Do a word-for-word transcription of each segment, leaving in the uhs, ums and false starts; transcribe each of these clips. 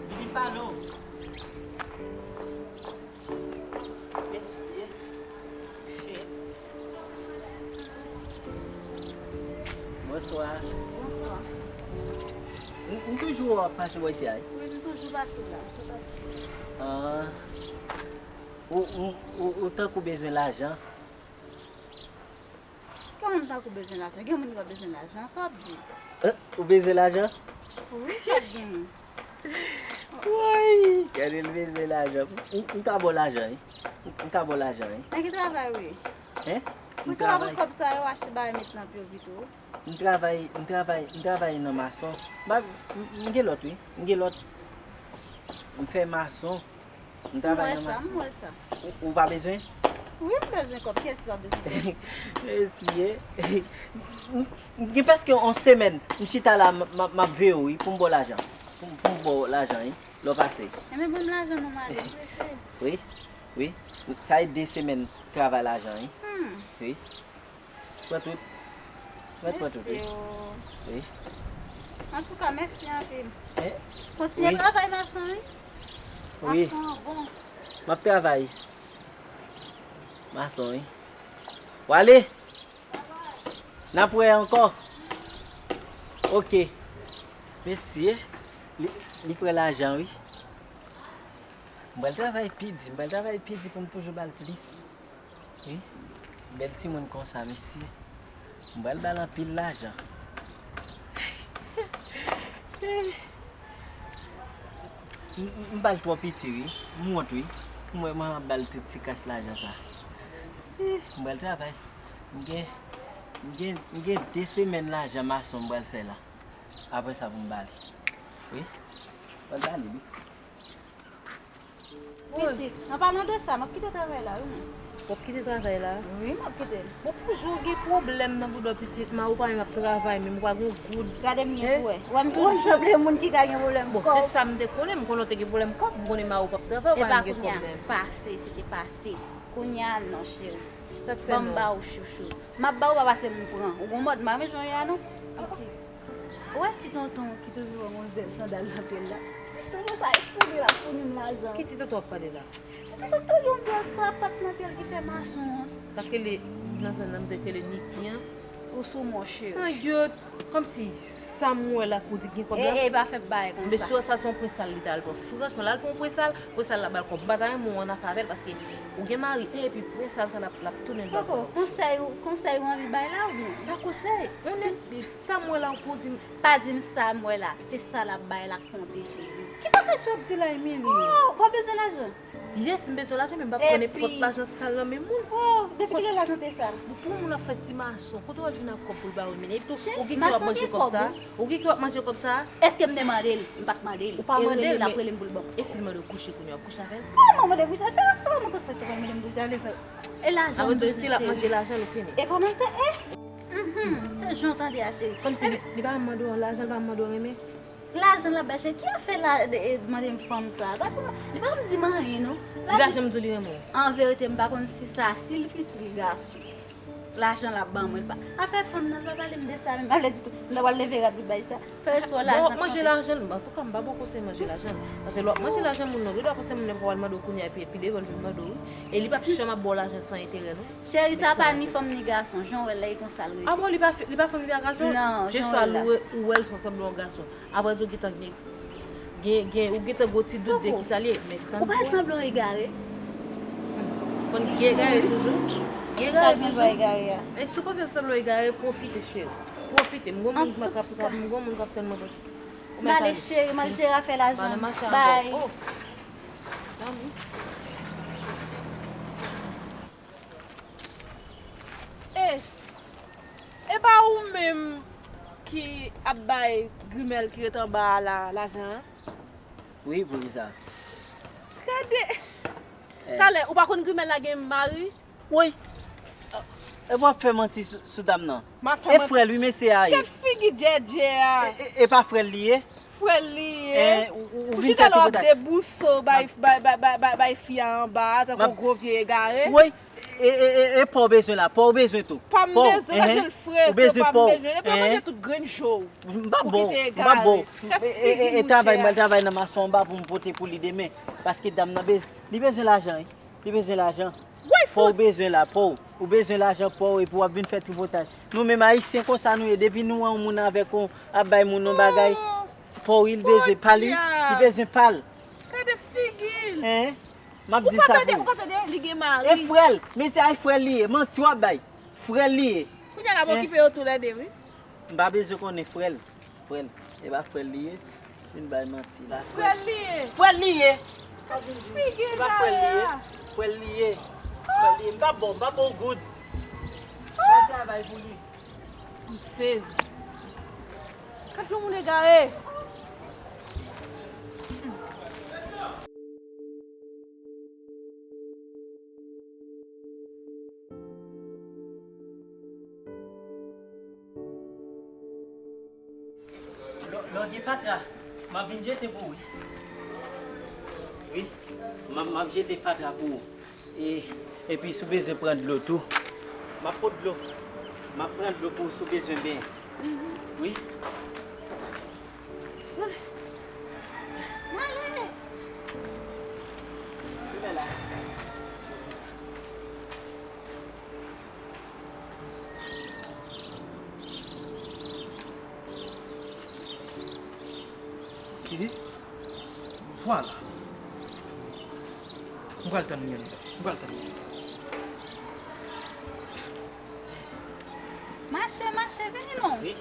Bibi pale w. Mesye. Bonswa. Bonswa. M, m toujou ap pase bò isi a, wi. Wi, m toujou pase la, m sot ap di. Ah. Ou, ou, ou, ou tankou bezwen lajan? Kòman m tankou bezwen lajan? Gen moun ki pa bezwen lajan, sa w ap di? Eh, ou bezwen lajan? Wi, sa k genyen? Woy, gade l bezwen lajan. M, m ka ba w lajan, wi. M, m ka ba w lajan, wi. Nan ki travay ou ye? Hein? M Pou sa w ap travay. Kòb sa yo achte bagay met nan pye w pito. M travay, m travay, m travay nan mason. M pa, m, m gen lòt, wi. M gen lòt. M fè mason. M M travay wè nan sa, mason. M wè sa. Ou, ou pa bezwen? Wi, m bezwen kòb. Kiyès ki pa bezwen kòb? Mesye. M, m gen prèske yon semèn. M chita la, m, m, m ap veye w, wi, pou m ba w lajan. Pou, pou m ba w lajan, wi. Lè w pase. Enben, ban m lajan non, m ale, m prese. Wi, wi. Sa e de semèn travay lajan, wi. Hmm. Wi. Pran tout. Mèt pran tout, wi. Mèsi o. Wi. Antouka, mèsi anpil. Eh? Kontinye Wi. Travay mason, wi. Wi. Mason an bon. M ap travay. Mason, wi. W ale? N ap wè ankò. Ok. Mesye, li, li pran lajan, wi. M pral travay pi di, m pral travay pi di pou m toujou ba l plis. Wi. Bèl timoun konsa, mesye. M pral ba l anpil lajan. M, m, m ba l twò piti, wi. M wont, wi. M wè mwen ap ba l tout ti kras lajan sa. M pral travay. M gen, m gen, m gen de semèn lajan mason m pral fè la. Apre sa pou m ba li. Wi. M pral ba li, wi. Pitit, an palan de sa, m ap kite travay la, wi, mwen. W ap kite travay la? Wi, m ap kite l. Bon, pou jan w gen pwoblèm nan bouda w, pitit, mari w pa menm ap travay, menm ou pa gen goud. Gade m gen pou wè. Wè m toujou sanble moun ki ka gen pwoblèm kòb. Bon, se sa m te konnen, m konnen w te gen pwoblèm kòb, m konnen mari w p ap travay, ou pa menm gen kòb menm. Epa kounye a, pase, se te pase. Kounye a, non, cheri. Sa k fè non? Ban m ba w chouchou. M ap ba w pa pase m pran. Ou gon mòd, m pa renmen jan w ye a, non. Pitit. Ou wè ti tonton ki toujou wè yon zèl sandal nan pye l la? Ti tonton sa e founi l ap founi m lajan. Ki ti tonton w ap pale la? Ti tonton toujou yon bèl sapat nan pye l ki fè mason an. Sa k rele nan zòn nan m te rele Niki an? Ou sou mouche. Angyot, kòmsi sa m wè la pou di gen kòb la. E, e, pa fè bagay konsa. Mesye sa se yon prensal li t al pran. Franchman, l al pran yon prensal, prensal la ba l kòb. M pa ta renmen w annafè avè l paske ou gen mari, epi prensal sa l ap, l ap tounen l ba l kòb. Koko, konsèy ou, konsèy ou anvi bay la oubyen? Pa konsèy. Ou nèk, sa m wè la ou pou di m. Pa di m sa m wè la. Se sa l ap bay la k konte, cheri. Ki bagay sa w ap di la, Emily? Oh, w pa bezwen lajan? Yes, m bezwen lajan, men m p ap pran nenpòt lajan sal nan men moun. Oh, depi kilè lajan te sal? Pou yon moun ap fè ti mason, kote w al jwenn ak kòb pou l ba w, Emily? Epi tou, ou gen ki w ap manje kòb sa? Ou gen ki w ap manje kòb sa? Èske m te mande l? M pa t mande l. Ou pa mande l, men l ap rele m pou l ban m. E si l mande w kouche kounye a, w ap kouche avè l? Non, mwen mande kouche avè l, se pa mwen konsa ki mande m kouche avè l. E lajan m bezwen, cheri. Apre tou, si l ap manje lajan, nou fini. E kòmantè, e? Mhm, se jan w tande a, cheri. Kòmsi li, li pa mande w lajan, li pa mande w renmen. Lajan l ap bay, cheri, ki afè la, de, e, mande m fanm sa? Lajan, li pa janm di m anyen, non. Li pa janm di w li renmen w? An verite, m pa konn si sa, si l fi, si l gason. Lajan l ap ban mwen, li pa. Afè fanm nan, li pa pale m de sa, menm pa vle ditou. M ta pral leve rad pou bay sa. Fè respè w lajan kanpe. Bon, manje lajan l, antouka, m pa ba w konsèy manje lajan l. Paske lè w ap manje lajan moun nan, gen dwa konsèy moun nan pral mande w kounye a, epi, epi devan l vin mande w, wi. E li p ap janm ap ba w lajan san enterè, non. Cheri, sa pa ni fanm ni gason. Jan w wè l la, e konsa l rete. A bon, li pa, li pa fanm, li pa gason? Non, jan w wè l la. Jeswa ou wè l, ou wè l, se yon sanblan yon gason. Apre di w gentan gen, gen, gen, ou gentan gen yon ti dout de kisa l ye, men tann. Ou pa wè l sanble yon egare? Konn gen egare toujou? Gen egare toujou? Sa gen egare a? E si w panse l sanble yon egare, pwofite, cheri. Pwofite. M gon moun k ap, m gon moun k ap tann mwen. M ale, cheri, m al jere afè lajan. Bye. Oh. Zanmi. E, e pa ou menm ki ap bay grimèl ki ret anba a la, lajan an? Wi, poukisa? Gade! Eh. Talè, ou pa konn grimèl la gen mari? Woy! E w ap fè manti sou, sou dam nan. E frè l, wi, mesye a ye. Gad figi djèdjè a. E, e, e pa frè l li ye? Frè l li ye. Eh, ou, ou, ou vin fè tout bagay. Ou chita la w ap debouso bay, bay, bay, bay, bay fi a anba a, tankou gwo vye egare. Woy! E, e, e, e pa w bezwen la, pa w bezwen tou. Pa m bezwen, pa w, manje l fre, ou bezwen pa m bezwen. Epi manje tout grenn je w. M pa ba w, m pa ba w. E, e, e, e travay, mwen travay nan mason anba pou m pote pou li demen. Paske dam nan be-, li bezwen lajan, wi. Li bezwen lajan. Pa w bezwen la, pa w. Ou bezwen lajan pa w epi w ap vin fè tripotaj. Nou menm Ayisyen konsa nou ye, depi nou wè yon moun avèk yon, ap bay moun yon bagay, pa w, li bezwen pa li, li bezwen pa l. Gade figi l. Hein? M ap di sa pou ou. Ou pa tande, ou pa tande, li gen mari. E frè l, men se ay frè l li ye, manti w ap bay. Frè l li ye. Kounye a l ap okipe yo toulède, wi. M pa bezwen konnen frè l. Frè l. E pa frè l li ye. Vin bay manti la. Frè l li ye. Frè l li ye. Figi e pa frè l li ye. Frè l li ye. Frè l li ye. M pa bon, m pa bon goud. M pa travay pou li. M sezi. Gad jan moun egare. Lè, lè w gen fatra, m ap vin jete pou ou, wi. Wi, m ap, m ap jete fatra pou ou. E, epi si w bezwen pran dlo tou, m ap pot dlo. M ap pran dlo pou ou si w bezwen benyen. Wi. Mwen ale. Simen la. Kidi? Vwala. M pral tann li anndan. M pral tann li anndan. Mache, mache, vini non. Wi.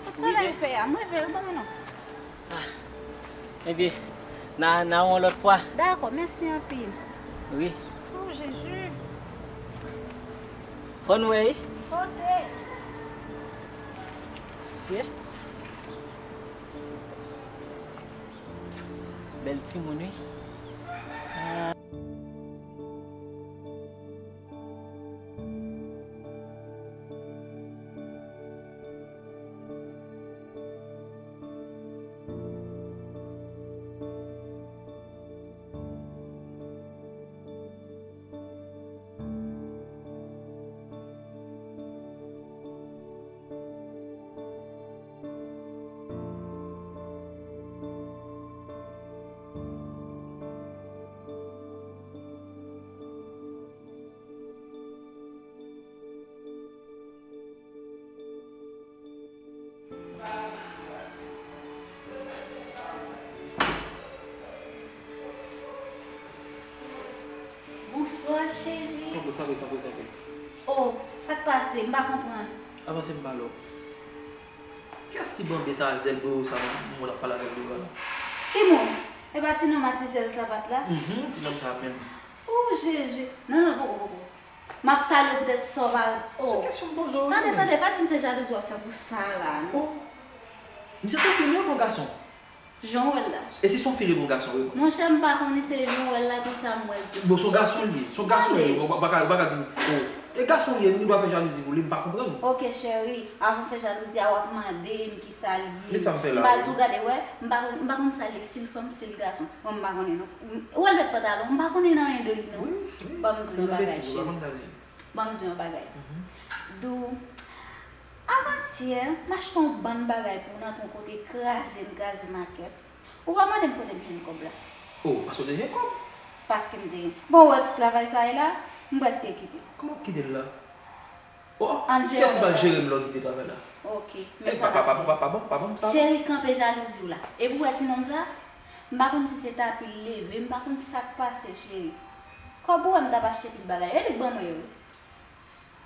Kout solèy pè a, m rive wi, ban mwen non. Ah. Ebyen, n a, n a wè yon lòt fwa. Dakò, mèsi anpil. Wi. Oh, Jezi. Fò nou wè, wi. Kote? Se. Bèl timoun, wi. Ah. Bonswa, cheri. Tanpri, tanpri, tanpri, tanpri. Oh, sa k pase? M pa konprann. Avanse m pale w. Kiyès ti banben sa, zèl boyo sa, moun ap pale avè l deyò a la? Ki moun? E pa ti nonm a ti zèl sapat la? Mhm, ti nonm sa menm. Oh, Jezi. Non, non, poko, poko. M ap salye w poutèt sa w pa, oh. Se kesyon m poze w wi. Tande, tande, pa di m se jalouzi w ap fè pou sa la, non. Oh. Misye se yon fi wi, bon gason. Jan w wè l la. E si se yon fi li bon gason wi. Monchè, m pa konnen se jan w wè l la konsa m wè l tou. Bon, se yon gason li ye. Se yon gason li ye. Ou pa, ou pa ka, ou pa ka di m, oh. E gason li ye, li dwa fè jalouzi pou li, m pa konprann. Ok, cheri, avan w fè jalouzi a, w ap mande m kisa l ye. Men sa m fè la. M pa di w gade, wè, m pa konn, m pa konn sa l ye, si l fanm, si l gason. Mwen, m pa konnen non. Ou wè l met pantalon, m pa konnen anyen de li non. Wi, wi. Ban m di w yon bagay, cheri. Ban m di w yon bagay. Dou, avantyè, m achte yon bann bagay pou w nan yon kote kraze m kraze makèt. Ou pa mande m kote m jwenn kòb la. Oh, paske w te gen kòb? Paske m te gen. Bon, ou wè ti travay sa a la, m prèske kite. Kòman w kite l la? Oh, kiyès ki pral jere m lè w kite travay la? Ok, men sa n ap fè. Pa, pa, pa, pa, pa ban m, pa ban m sa non. Cheri, kanpe jalouzi w la. Epi w wè ti nonm sa? M pa konn si se tapi l leve, m pa konn sa k pase, cheri. Kòb ou wè m t ap achte pil bagay, e li k ban mwen yo wi.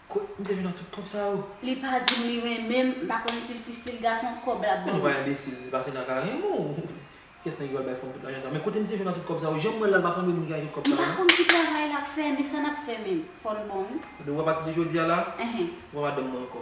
Kot misye jwenn tout kòb sa yo? Li pa di m li renmen m, m pa konn si l fi, si l gason, kòb l ap ban mwen. Ou pa enbesil, li pase nan kay renmen w. Kiyès nèg ki pral bay fanm tout lajan sa? Men kote misye jwenn tout kòb sa yo? Jan m wè l la, l pa sanble moun ki gen tout kòb sa yo non. M pa konn ki travay l ap fè, men sa n ap fè menm, fò n bon wi. Depi apati de jodi a la, ou pa madanm mwen ankò.